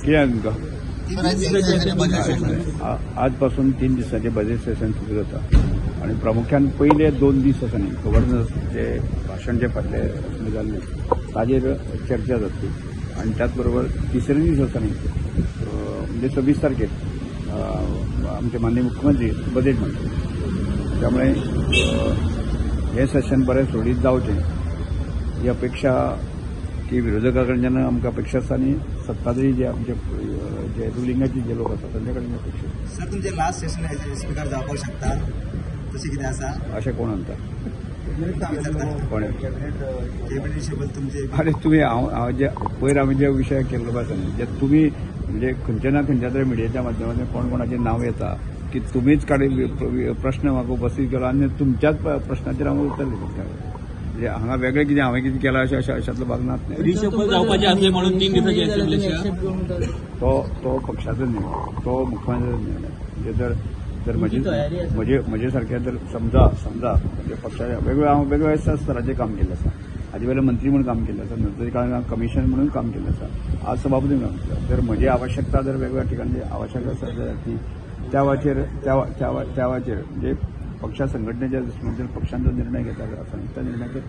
कितें तुमकां आजपासून 3 दिसांचे बजेट सेशन सुरू जाता आनी प्रामुख्यान पयले 2 दीस आसा न्ही गव्हर्नरचे भाशण जे फाटले जाल्लें ताजेर चर्चा जातली आनी त्याच बरोबर तिसरे दीस आसा न्ही म्हणजे 26 तारखेर आमचे माननीय मुख्यमंत्री बजेट मांडटले. त्यामुळे हें सेशन बरें सुरळीत जावचें ही अपेक्षा की विरोधकां कडल्यान आमकां अपेक्षा आसा आनी सत्ताधारी जे आमचे जे रुलिंगाचे जे लोक आसा तांचे कडल्यान अपेक्षा. सर, तुमचें लास्ट सेशन स्पीकर जावपाक शकता तशें कितें आसा अशें कोण म्हणटा? कोण? तुमचे अरे तुमी हांव जे पयर आमी जे विशय केल्लो आसा न्ही जे तुमी म्हणजे खंयच्या ना खंयच्या तरी मिडियाच्या माध्यमांतल्यान कोण कोणाचें नांव येता की तुमीच काडी प्रश्न म्हाका उपस्थीत केलो आनी तुमच्याच प्रश्नाचेर हांव उत्तर दिता. म्हणजे हांगा वेगळें कितें हांवें कितें केलां अशें अशें अशांतलो भाग नात न्ही. रिशफल जावपाचें आसलें म्हणून 3 दिसांची असेंब्ली तो तो पक्षाचो निर्णय, तो मुख्यमंत्र्याचो निर्णय. म्हणजे जर जर म्हजे म्हजे म्हजे सारखे जर समजा समजा म्हणजे पक्षाच्या वेगवेगळ्या हांव वेगवेगळ्या स्तराचेर काम केल्लें आसा. आदी पयलीं मंत्री म्हणून काम केल्लें आसा, नंतर काळान कमिशन म्हणून काम केल्लें आसा, आज सभापती म्हणून काम केलें. जर म्हजी आवश्यकता जर वेगवेगळ्या ठिकाणी आवश्यकता आसा जाल्यार ती त्या वाचेर त्या वाचेर म्हणजे पक्षा संघटनेच्या दृश्टीकोनांतल्यान पक्षान जो निर्णय घेतला आसा त्या निर्णयाचेर